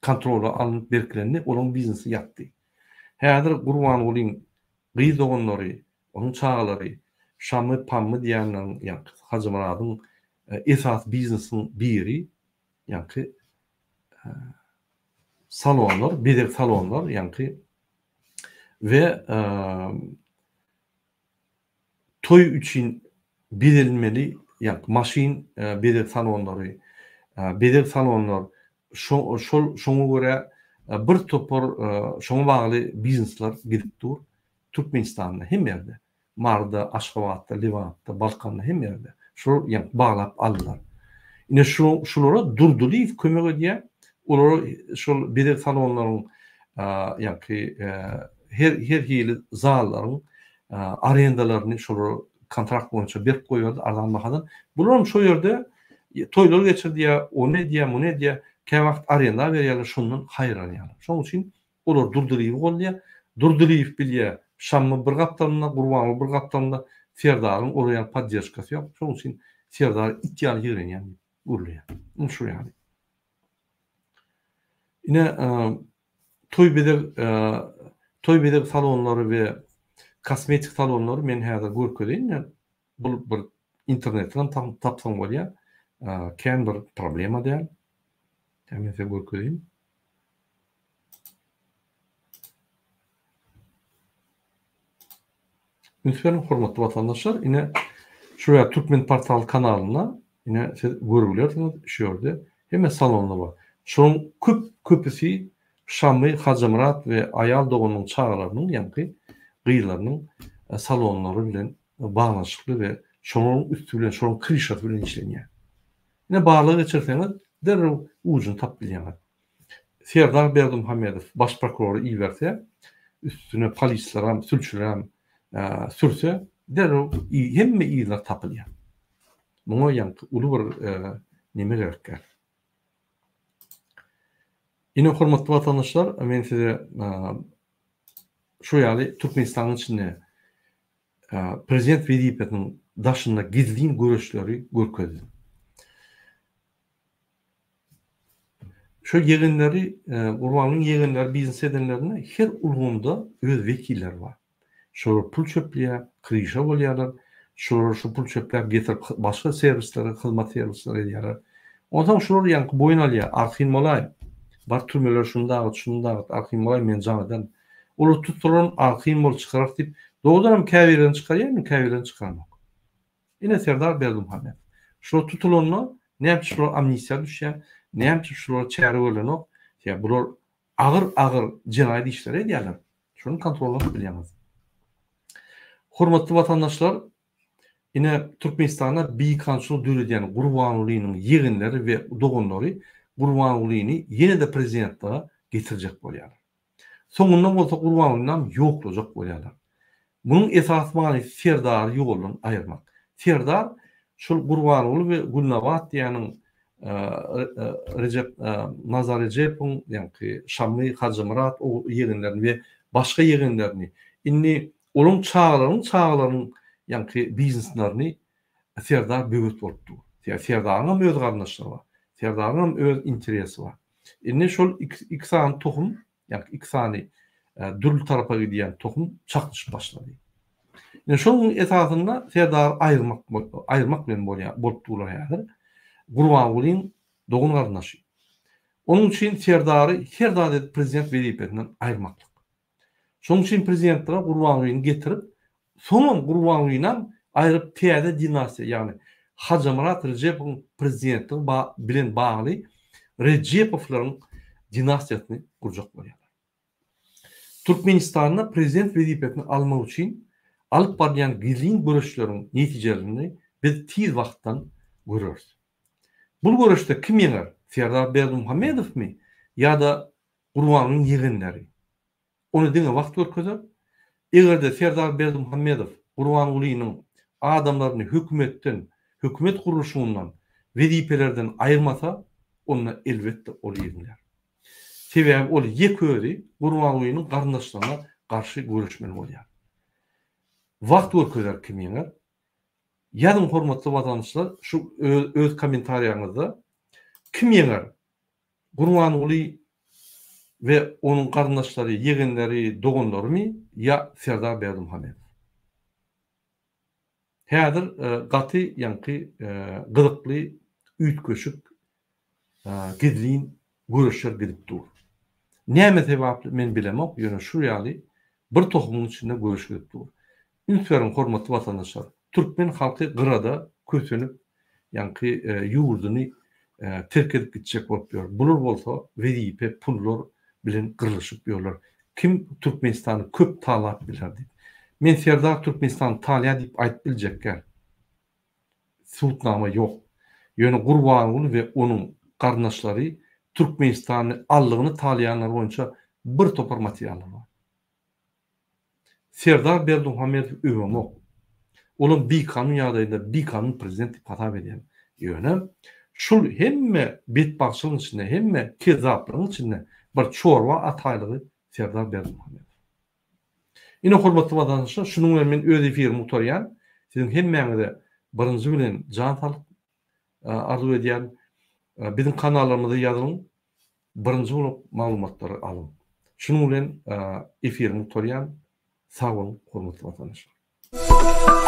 Kontrola alnyp berkilendi, olaryň biznesi ýatdy. Häzir Gurbangulyň gyz doganlary, onuň çagalary Şammy Pammy diýýänleriň ýaňky Hajymyradyň esasy biznesiniň biri ýaňky salonlar, bezeg salonlar ýaňky we toý üçin bezelmeli ýaňky maşyn bezeg salonlary, bezeg salonlar şo şol şoňa görä bir topar şoňa bagly biznesler gidip dur Türkmenistanda hemme ýerde. Maryda, Aşgabatda, Lebapda, Balkanda hemme ýerde. Şolar ýaňky baglap aldylar. Ine şu şulara Durdylyýew kömek edýär. Olara şol bezeg salonlaryň ýaňky her her hili zallaryň arendalaryny şolara kontrakt boýunça berip goýberdi arzan bahadan. Bularam şo ýerde toýlar geçirdýär, ony edýär, muny edýär. Käwagt arenda berýärler, şondan haýyr alýarlar. Şonuň üçin Olar Durdylyýewi goldaýar. Durdylyýew bilýär, Şammy bir gapdalynda, Gurbanguly bir gapdalynda, Serdaryň olar ýaly podderžkasy ýok. Şonuň üçin Serdary it ýaly ýigrenýän diýip gürleýär. Ine şul ýaly. Ine, toý bezeg, toý bezeg salonlary we kosmetik salonlary men häzir görkezeýin. Bul bir internetden tapsaň bolýar. Kän bir problema däl. Men size görkezeýin. Üns beriň hormatly watandaşlar, ine şu ýer Türkmen portal kanalynda ine siz görüp bilersiňiz şu ýerde hemme salonlar bar. Şonuň köp köpüsi Şammy Hajymyrat we aýal doganynyň çagalarynyň ýaňky gyzlarynyň salonlary bilen baglanyşykly we şolaryň üsti bilen şolaryň kryşasy bilen işlenýär. Ine barlag geçirseňiz derrew ujuny tapyp bilýäňiz. Serdar Berdimuhamedow baş prokurory iberse, üstüne polislerem, sülçülerem sürse, derrew hemme yzlar tapylýar. Muňa ýaňky uly bir neme gerek däl. Ine, hormatly watandaşlar, men size şu ýaly Türkmenistanyň içinde prezident wezipesiniň daşynda gizlin göreşleri görkezdim. Şo ýegenleri, Gurbangulyň ýegenleri biznes edenlerinde her ulgamda öz wekilleri bar. Şolar pul çöpleýär, kryşa bolýarlar. Şolar şu pul çöpläp getirip başga serwislere, hyzmat serwisleri edýärler. Onsoň şolar ýaňky boýun alýar, arkaýyn bolaý. Bar türmelere şuny dagyt, şuny dagyt, arkaýyn bolaý men jaň ederin. Olar tutsalar arkaýyn bol çykararys diýip, dogrudanam käbirlerini çykarýar, indi käbirlerini çykaranok. Ine Serdar Berdimuhamedow. Şular tutulanda näme üçin şular amnistiýa düşýär? Näme üçin şulara çäre görlenok? Sebäbi bular agyr-agyr jenaýat işleri edýärler. Şuny kontrollap bilýäňiz. Hormatly watandaşlar, ine Türkmenistanda bikanunçylyk döredýän Gurbangulynyň ýegenleri we doganlary Gurbangulyny ýene-de prezidentlige getirjek bolýarlar. Soňunda bolsa Gurbangulyny ýoklajak bolýarlar. Munuň esasy manysy Serdary ýoldan aýyrmak. Serdar şol Gurbanguly we Gülnabat diýýäniň Rejep Nazar Rejepowyň ýaňky Şammy Hajymyrat ýegenlerini we başga ýegenlerini indi olaryň çagalarynyň çagalarynyň ýaňky bizneslerini Serdar böwet bolup dur. Sebäbi Serdaryň hem öz garyndaşlary bar. Serdaryň hem öz interesi bar. Indi şol iki sany tohum, ýagny iki sany dürli tarapa gidýän tohum çaknyşyp başlady. Indi şonuň esasynda Serdary aýyrmak aýyrmak bilen bolýar, bolup durlar häzir. Gurbangulyň dogan garyndaşy. Onuň üçin Serdary her zat edip prezident wezipesinden aýyrmaklyk. Şonuň üçin prezidentlige Gurbangulyny getirip, soňam Gurbangulynyam aýryp täze dinastiýa, ýagny Hajymyrat Rejepowyň prezidentligi bilen bagly Rejepowlaryň dinastiýasyny gurjak bolýarlar. Türkmenistanda prezident wezipesini almak üçin alyp barylýan gizlin göreşleriň netijelerini biz tiz wagtdan göreris. Bul göreşde kim ýeňer, Serdar Berdimuhamedowmy ýa-da Gurbanyň ýegenleri. Ony diňe wagt görkezer. Eger-de Serdar Berdimuhamedow Gurbangulynyň adamlaryny hökümetden, hökümet gurluşygyndan, wezipelerden aýyrmasa, onda elbetde ol ýeňler. Sebäbi ol ýek özi Gurbangulynyň garyndaşlaryna garşy göreşmeli bolýar. Wagt görkezer kim ýeňer. Ýazyň hormatly watandaşlar şu öz kommentariýaňyzda kim ýeňer? Gurbanguly we onuň garyndaşlary, ýegenleri, doganlarymy ýa Serdar Berdimuhamedow? Häzir gaty ýaňky gyzykly, üýtgeşik, gizlin göreşler gidip dur. Näme sebäpli men bilemok, ýöne şu ýaly bir tohumyň içinde göreş gidip dur. Üns beriň hormatly watandaşlar, türkmen halky gyrada kösenip ýaňky ýurduny terk edip gitjek bolup ýör. Bular bolsa wezipe, pullar bilen gyrlyşyp ýörler. Kim Türkmenistany köp talap biler diýip. Men Serdar Türkmenistany talýar diýip aýdyp biljek däl. Subutnama ýok. Ýöne Gurbanguly we onuň garyndaşlary Türkmenistany aldygyny talaýanlar boýunça bir topar materiallar bar. Serdar Berdimuhamedowy öwemok. Olam bikanun ýagdaýda bikanun prezident diýip hasap edýän. Ýöne şul hemme betbagtçylygyň içinde, hemme kezzaplygyň içinde bir çorba ataýlygy Serdar Berdimuhamedow. Ine hormatly watandaşlar şunuň bilen men öz efirimi gutarýan. Siziň hemmäňize birinji bilen jan saglyk arzuw edýän. Biziň kanallarymyza ýazylyň. Birinji bolup maglumatlary alyň. Şunuň bilen efirimi gutarýan. Sag boluň hormatly watandaşlar.